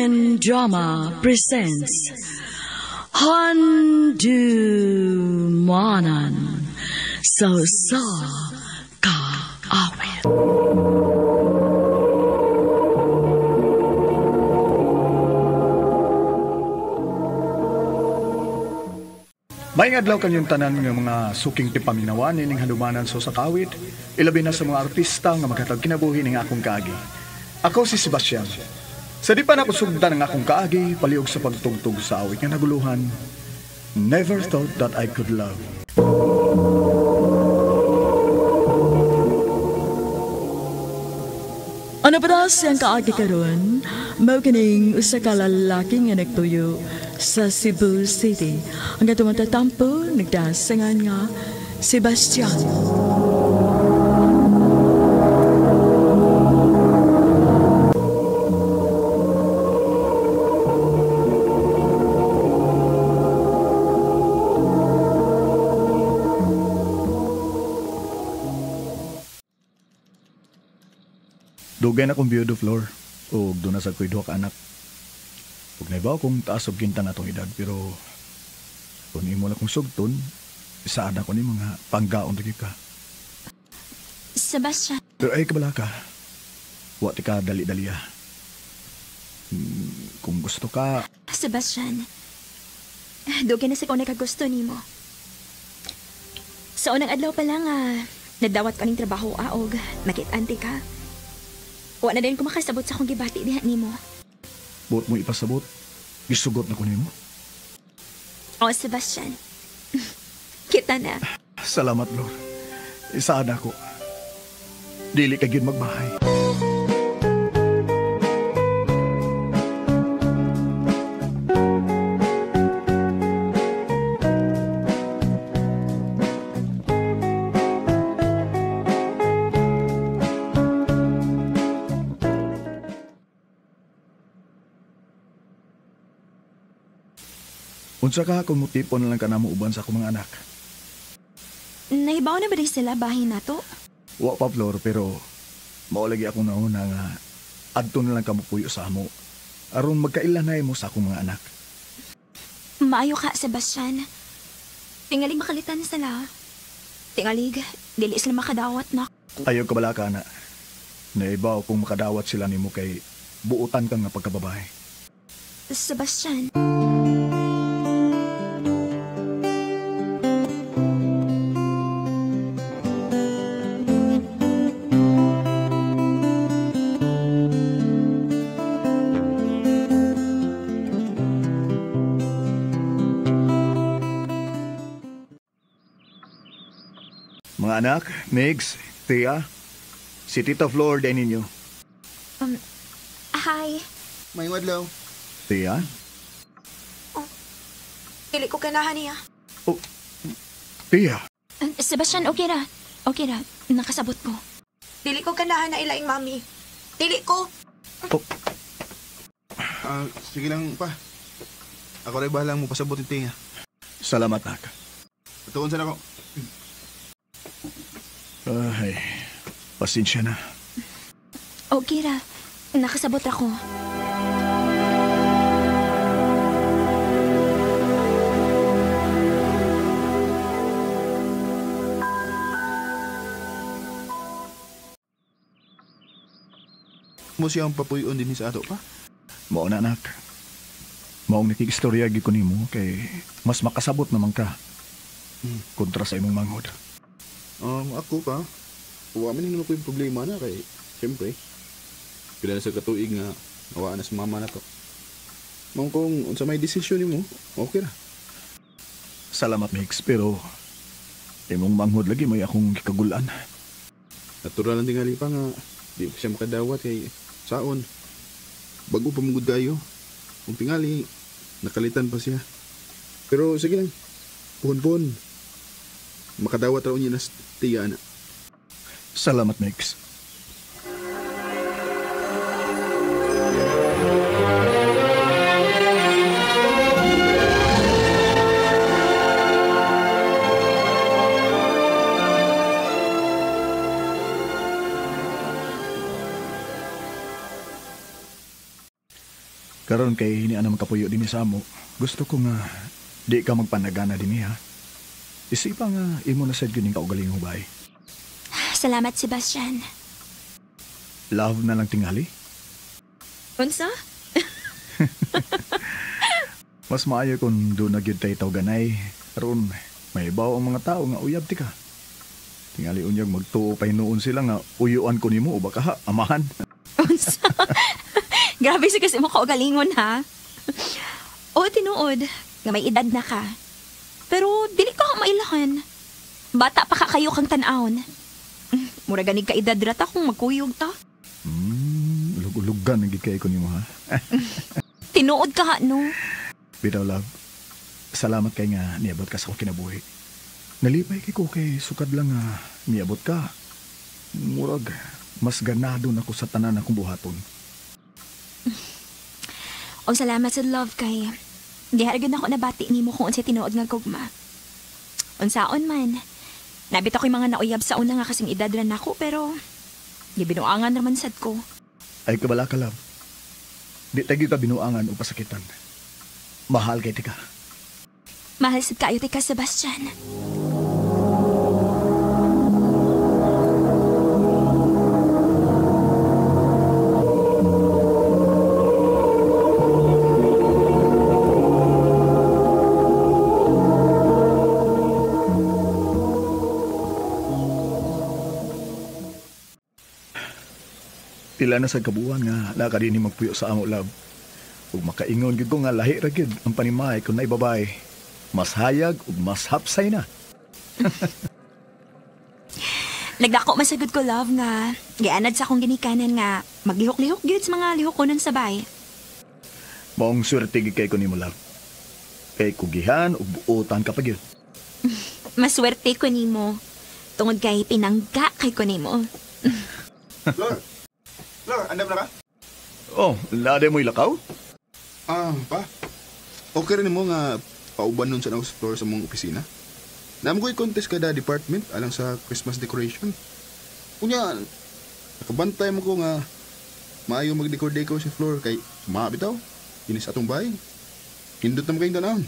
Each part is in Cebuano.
Philippine Drama presents Handumanan sa Usa Ka Awit. Maayong adlaw kanyong tanan nga mga suking tipaminawan ining handumanan sa usa ka awit, ilabi na sa mga artista nga maghatag kinabuhi ning akong kaagi. Ako si Sebastian. Sa di pa na kusugdan ang akong kaagi, paliog sa pagtugtog sa awit nga naguluhan, Never Thought That I Could Love. Ano pa daw siyang kaagi karon? Mao kining usa ka lalaki nga nagtuyo sa Cebu City. Ang katong tatampo nagdasangan nga Sebastian. Dugay na kong biyudo, Flor. O doon na sa ko'y duha ka anak. Ug naibaw kong taas og kinta na atong edad, pero kung imo na kong sugton, saan ako ni mga panggaon ra gyud ka. Sebastian. Pero ay kabala ka. Wa ti ka dali-dali ah. Kung gusto ka... Sebastian, dugay na sa ko nakagusto nimo. Sa unang adlaw pa lang, nadawat ko ning trabaho og nakit-ante ka. Wa na din ko makasabot sa akong gibati diha nimo. Buot mo ipasabot? Gisugot na ko nimo? Oh, Sebastian. Kita na. Salamat, Lord. Isaan ako. Dili ka gyud magbahay. Unsa ka kung mutipon na lang ka na mo uban sa akong mga anak? Nahibaw na ba rin sila bahin nato? Wa pa, Flor, pero mao lagi akong nauna nga adto na lang ka mopuyo sa amo aron magkailanay mo sa akong mga anak. Maayo ka, Sebastian. Tingalig makalitan sila. Tingalig, dili sila makadawat na. Ayaw ka bala ka na. Naibaw kung makadawat sila nimo kay buotan ka nga pagkababae. Sebastian. Mga anak, Migs, Thea, si Tita Flor din ninyo. Hi. Maayong adlaw. Thea? Oh, dili ko ganahan niya. Oh, Thea. Sebastian, okay ra. Okay ra. Nakasabot ko. Dili ko ganahan na ilaing mami. Dili ko. Oh. Sige lang pa. Ako rin bahalang mo pasabot ni Thea. Salamat, nak. Tuon sa nako. Ay, pasensya na. Okay ra. Nakasabot ako. Mo siyang papuyon din sa ato pa? Mao na, anak. Maong nakikistorya gyud ko nimo kay mas makasabot naman ka kontra sa imong manghod. Ako pa, wa man nimo ko yung problema na kay siyempre pila na sa katuig nga nawaan na sa mama na to. Mao kung unsa may desisyon nimo, okay ra. Salamat, Mix, pero imong manghod lagi may akong gikagulan. Natural lang tingali pa nga di pa siya makadawat kay saon. Bago pa mugod kayo. Kung tingali nakalitan pa siya. Pero sige lang. Puhon-puhon. Makadawat raw niya na tiya na. Salamat, Mix. Karon kay hinian na makapuyo din sa amo. Gusto ko nga di ka magpanagana din ha. Isipa nga imo na sad gyud ning kaugalingong bahay. Salamat, Sebastian. Love na lang tingali. Unsa? Mas maayo kung doon na gyud tay tawganay. Karon may ibaw ang mga tao nga uyab ti ka. Tingali unyag magtuo pa hinuon sila nga uyuan ko nimo o baka ha, amahan. Unsa? Grabe sa kasi mo kaugalingon ha. O tinuod nga may edad na ka. Pero dili ka mailahan. Bata pa ka kayo kang tan-awon. Mura ganig ka edad rata kung magkuyog ta. Ulug-ulugan ang gid kay ko nimo ha. Tinuod ka ha, no? Bitaw love, salamat kay nga niabot ka sa akong kinabuhi. Nalipay kay ko kay sukad lang nga niabot ka. Murag mas ganado na ko sa tanan akong buhaton. O salamat sa love kay giharagod ako nabati nimo kung unsay tinuod nga gugma. Unsaon man, nabit ako'y mga nauyab sa una nga kasing edad ra nako pero gibinuangan raman sad ko. Ay kabala ka love. Di ta gyud ka binuangan o pasakitan. Mahal kay tika. Mahal sad kaayo tika, Sebastian. Pila na sa kabuan nga nakadini magpuyo sa amo love. Ug makaingon gyud ko nga lahi ra gyud ang panimay kun naay babae. Mas hayag ug mas hapsay na. Nagdako masagod ko love nga gianad sa akong ginikanan nga maglihok-lihok gyud sa mga lihokonon sa bay. Maong swerte gyud kay ko nimo love. Kay kugihan ug buotan ka pa gyud. Maswerte ko nimo tungod kay pinangga kay ko nimo. Flor. Flor, andam na ka? Oh, lade mo ilakaw? Ah, pa. Okay rin mo nga pauban nun sa house floor sa mong opisina. Naam ko'y contest kada department alang sa Christmas decoration. Unya, nakabantay mo ko nga maayo mag-decor-decor si Flor kay maabitaw. Inis atong bahay. Hindot na mo kayong tanawon.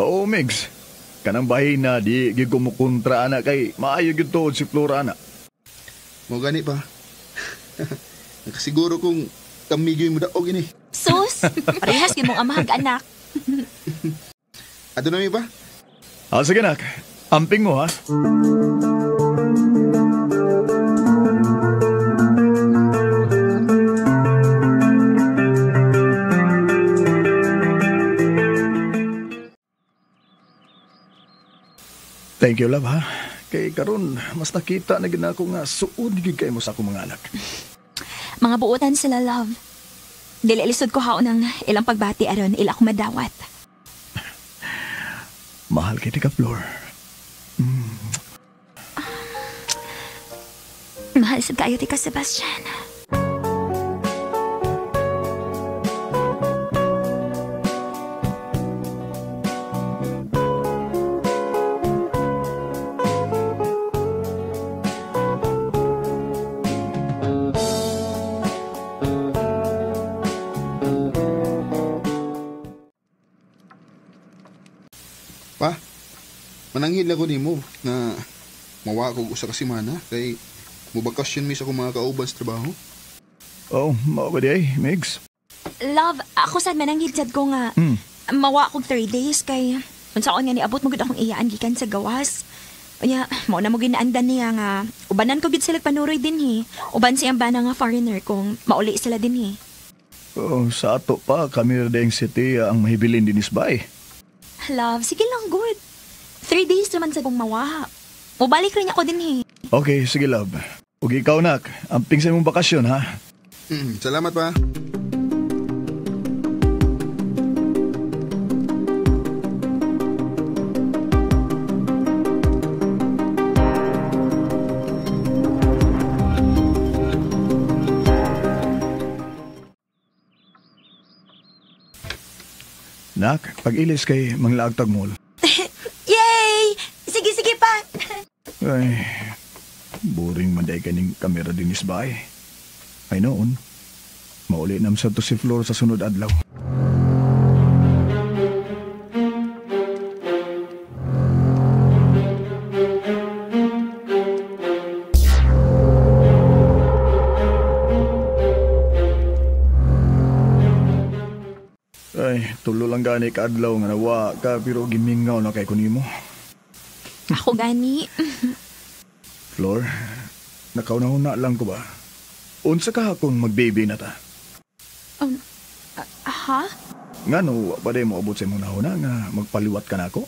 Oo, Migs. Kanang bahay na di gyud ko mukontra ana kay maayo gyud tuod si Flor ana. Mo gani pa. Nakasiguro kung kamigoy mo daog ini. Sus! Parehas gyud mong amahag anak. Ato na mi pa? Ah, sige nak. Amping mo ha. Thank you love ha. Kay karon mas nakita na gid nako nga suod gid kay mo sa akong mga anak. Mga buotan sila, love. Dili lisod ko haon ang ilang pagbati aron ila ko madawat. Mahal kay tika, Flor. Mahal sad kaayo tika, Sebastian. Pa, mananghid lang ko nimo na mawa ko usa ka semana kay mobakasyon mi sa akong mga kauban sa trabaho. Oh, mao ba di ay, Migs? Love, ako sad mananghid sad ko nga mawa kog 3 days kay unsaon nga niabot mo gud akong iyaan gikan sa gawas. Unya, mao na mo ginaandan niya nga ubanan ko gid sila panuroy dinhi. Uban siyang bana nga foreigner kung mauli sila dinhi. Oh, sa ato pa kami ra dayang city ang mahibilin dinis bay. Love, sige lang good. 3 days naman sa kong mawa. Mubalik rin ako dinhi. Okay, sige love. Ug ikaw nak, amping sa imong bakasyon ha. Salamat pa. Nak, pag-ilis kay manglaagtag mall. Yay! Sige, sige pa! Ay, boring man day kaning kamera dinis bahay. Ay noon, mauli nam sa to si Flor sa sunod adlaw. Ay, tulo lang gani kaadlaw nga nawa ka pero gimingaw na kay kunimo. Ako gani. Flor, nakauna-una lang ko ba? Unsa ka kung magbaby na ta? Ha? Ngano, wa pa day mo abot sa imong nahuna nga magpaliwat ka na ako?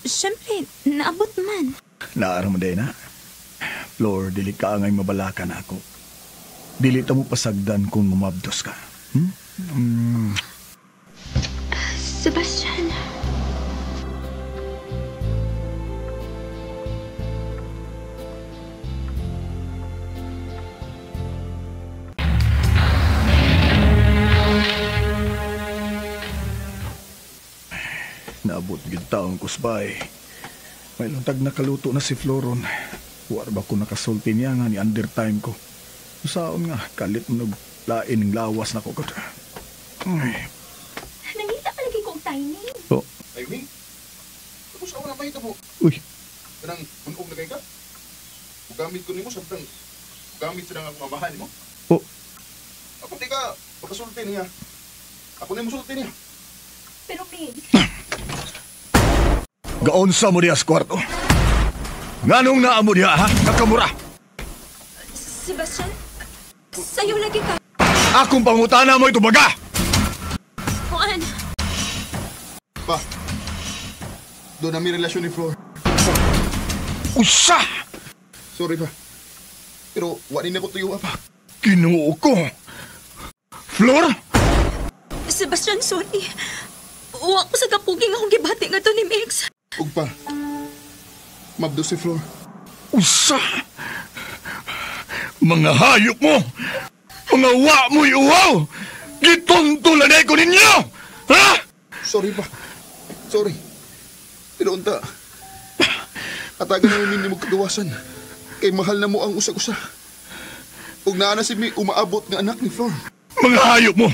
Siyempre, naabot man. Naara mo day na. Flor, dili ka angay mabalaka na ako. Dili ta mo pasagdan kung mumabdos ka. Hmm? Mm. Sebastian. Naabot gid taong kusbay. May luntag nakaluto na si Floron. War ba ko nakasulti niya nga ni undertime ko. Saon nga, kalit mo naglain ng lawas na ko. Ay. Nangita palagi kong timing. Oh. Timing? Tapos ako na mahita mo. Uy. Kanang unog na kay ka? Ugamit ko nimo samtang ugamit sa nang akong amahan nimo. Oh. Ako di ka makasulti niya. Ako na musulti niya. Pero Migs. Gaon sa mo diya sa kwarto. Nganong naa mo diya, ha? Nakamura. Sebastian, sa'yo lagi ka. Akong pangutana mo ito baga! Juan. Pa, doon na may relasyon ni Flor. Usa! Sorry pa. Pero wala na ko tuyo pa. Kinuo ko. Flor? Sebastian, sorry. Uwa ko sa kapuging akong gibati nga to ni Mix. Ug pa, mabdo si Flor. Usa! Mga hayop mo! Mga wa mo'y uwaw! Gituntulan ko ninyo! Ha? Sorry pa. Sorry. Pero unta, atagan namin hindi mo kagawasan. Kay mahal na mo ang usag-usa. Ug naa na si mi umaabot nga anak ni Flor. Mga hayop mo!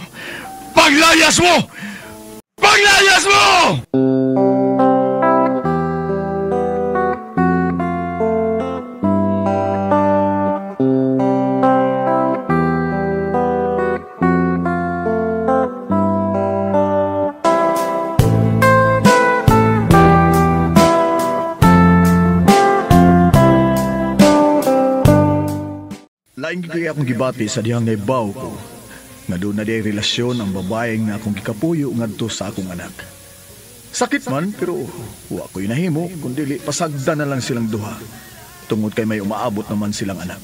Paglayas mo! Paglayas mo! Laing kaya akong gibati sa dihang naibaw ko. Nga doon na di relasyon ang babaeng na akong gikapuyo ngadto sa akong anak. Sakit man, pero wa ko'y nahimo, kundi pasagda na lang silang duha. Tungod kay may umaabot naman silang anak.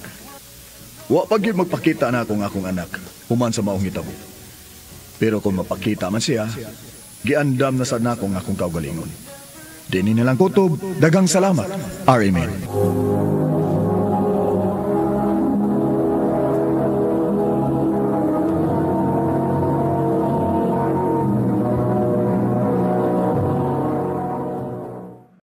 Wa pa gyud magpakita na akong akong anak, human sa maong hitabo. Pero kung mapakita man siya, giandam na sad nako ang akong kaugalingon. Dini na lang kutob, daghang salamat. R.A.